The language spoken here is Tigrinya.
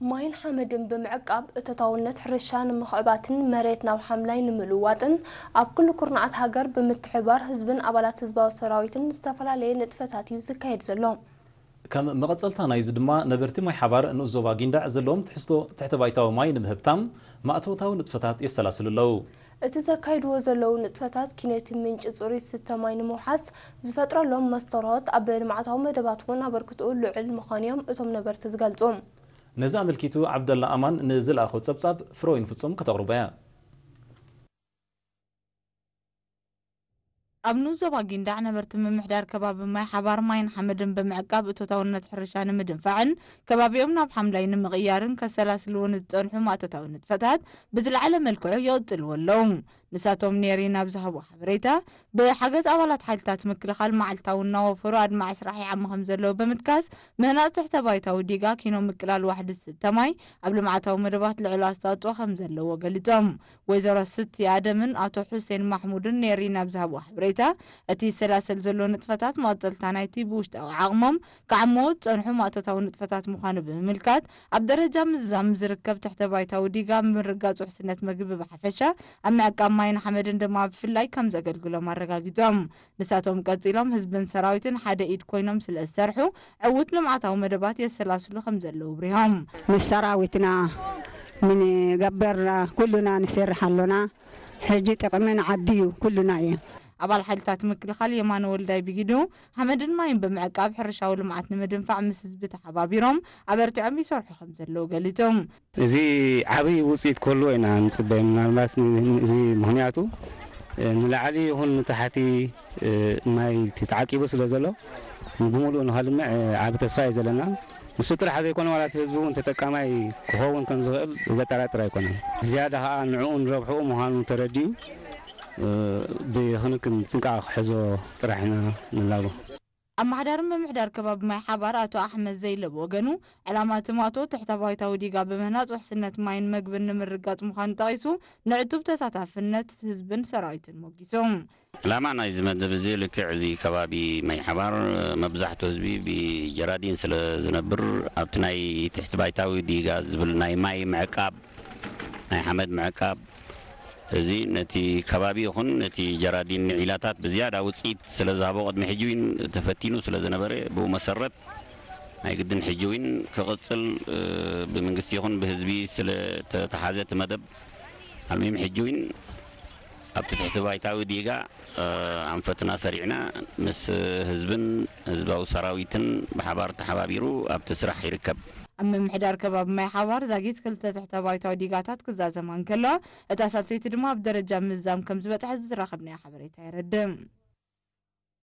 ማይን ሓመድን ብምዕቃብ እቶታውነት ሕርሻ ንምኽዕባትን መሬት ናብ ሓምላይ ንምልዋጥን ኣብ ኩሉ ኩርናዓት ሃገር ብምትሕብባር ህዝብን ኣባላት ህዝባዊ ሰራዊትን ዝተፈላለየ ንጥፈታት እዩ ዝካየድ ዘሎ። ከም መቐጸልታ ናይዚ ድማ ነበርቲ ማይ ሓባር ንኡስ ዞባ ጊንዳዕ ዘለዎም ትሕዝቶ ትሕተ ባይታዊ ማይ ንምህብታም ማእቶታዊ ንጥፈታት የሰላስሉ ኣለዉ። እቲ ዘካይድዎ ዘለዉ ንጥፈታት ኪነቲ ምንጪ ጽሩይ ዝስተ ማይ ንምውሓስ ዝፈጥረሎም መስተርሆት ኣብ ልምዓታዊ መደባት እውን ኣበርክትኡ ልዑል ምዃኑ እዮም እቶም ነበርቲ ዝገልጹ። ነዚ ኣመልኪቱ ዓብደላ ኣማን ንዝለኣኾ ጸብጻብ ፍሮይን ፍጹም ከተቕርቦ እያ። ኣብ ንኡስ ዞባ ጊንዳዕ ነበርቲ ምምሕዳር ከባቢ ማይ ሓባር ማይን ሓመድን ብምዕቃብ እቶታውነት ሕርሻ ንምድንፋዕን ከባቢኦም ናብ ሓምላይ ንምቕያርን ከሰላስልዎ ንዝጸንሑ ማእቶታዊ ንጥፈታት ብዝለዓለ መልክዑ ይቕጽልዎ ኣለዉ። ንሳቶም ኔሪ ናብ ዝሃብዎ ሓበሬታ፣ ብሓገዝ ኣባላት ሓይልታት ምክልኻል መዓልታዊ እናወፈሩ ኣድማዒ ስራሕ ይዓሙ ከም ዘለዉ ብምጥቃስ፣ ምህናጽ ትሕተ ባይታዊ ዲጋ ኪኖ ምቅላል ዋሕዲ ዝስተ ማይ ኣብ ልምዓታዊ መደባት ልዑል ኣስተዋጽኦ ከም ዘለዎ ገሊጾም። ወይዘሮ ስቲ ኣደምን ኣቶ ሑሴን ማሕሙድን ኔሪ ናብ ዝሃብዎ ሓበሬታ፣ እቲ ይሰላሰል ዘሎ ንጥፈታት መቐጸልታ ናይቲ ብውሽጣዊ ዓቕሞም ክዓምዎ ዝጸንሑ ማእቶታዊ ንጥፈታት ምዃኑ ብምምልካት፣ ኣብ ደረጃ ምዝዛም ዝርከብ ትሕተ ባይታዊ ዲጋ ምርጋጽ ውሕስነት መግቢ ብሓፈሻ፣ ኣብ ምዕቃብ ማይን ሓመድን ድማ ብፍላይ ከም ዘገልግሎም ኣረጋጊጾም። ንሳቶም ቀጺሎም ህዝብን ሰራዊትን ሓደ ኢድ ኮይኖም ስለ ዝሰርሑ ዕዉት ልምዓታዊ መደባት የሰላስሉ ከም ዘለዉ ኣብሪሆም። ንሰራዊትና ምን ገበርና ኩሉና ንሰርሕ ኣሎና። ሕጂ ጥቕሚ ንዓዲ እዩ ኩሉና እዩ። ኣባል ሓይልታት ምክልኻል የማነ ወልዳይ ብጊዱ፣ ሓመድን ማይን ብምዕቃብ ሕርሻዊ ልምዓት ንምድንፋዕ ምስ ህዝቢ ተሓባቢሮም ኣበርቲዖም ይሰርሑ ከም ዘለዉ ገሊጾም። እዚ ዓብዪ ውፅኢት ክህልዎ ኢና ንፅበይ። ምናልባት ን-፣ እዚ ምኽንያቱ፣ እ፣ ንላዕሊ ይኹን ንታሕቲ፣ እ፣ ማይ እቲ ተዓቂቡ ስለ ዘሎ፣ ብሙሉእ ንኸልምዕ፣ እ፣ ዓቢ ተስፋ እዩ ዘለና። ንሱ ጥራሕ ዘይኮነ፣ ዋላ እቲ ህዝቢ እውን ተጠቃማይ ክኸውን ከም ዝኽእል ዘጠራጥር ኣይኮነን። ዝያዳ ኸዓ ንዕኡ ንረብሕኡ ምዃኑ ተረዲኡ፣ እ፣ ብኽንክን ጥንቃቐ ክሕዞ ጥራሕ ኢና ንላቦ። ኣመሓዳሪ ምምሕዳር ከባቢ ማይ ሓባር ኣቶ ኣሕመድ ዘይለ ብወገኑ፣ ዕላማ እቲ ማእቶ ትሕተ ባይታዊ ዲጋ ብምህናጽ ውሕስነት ማይን መግብን ንምርጋጽ ምዃኑ ጠቒሱ፣ ንዕቱብ ተሳታፍነት ህዝብን ሰራዊትን ሞጊሱ። ዕላማ ናይዚ መደብ እዚ ልክዕ እዚ ከባቢ ማይ ሓባር መብዛሕትኡ ህዝቢ ብጀራዲን ስለ ዝነብር፣ ኣብቲ ናይ ትሕቲ ባይታዊ ዲጋ ዝብል ናይ ማይ ምዕቃብ፣ ናይ ሓመድ ምዕቃብ፣ እዚ ነቲ ከባቢ ይኹን ነቲ ጀራዲን ንዒላታት ብዝያዳ ውፅኢት ስለ ዝሃቦ፣ ቅድሚ ሕጂ እውን ተፈቲኑ ስለ ዝነበረ፣ ብኡ መሰረት ናይ ግድን ሕጂ እውን ክቕፅል፣ እ፣ ብመንግስቲ ይኹን ብህዝቢ ስለ ተተሓዘ እቲ መደብ፣ ኣልሚም ሕጂ እውን ኣብቲ ትሕቲ ባይታዊ ዲጋ፣ እ፣ ኣንፈትና ሰሪዕና ምስ ህዝብን ህዝባዊ ሰራዊትን ብሓባር ተሓባቢሩ ኣብቲ ስራሕ ይርከብ። ኣብ ምምሕዳር ከባቢ ማይ ሓባር ዛጊት ክልተ ትሕተ ባይታዊ ዲጋታት ክዛዘማ እንከለዋ፣ እታ ሳልሰይቲ ድማ ኣብ ደረጃ ምዝዛም ከም ዝበጽሐ ዝረኸብናዮ ሓበሬታ የረድእ።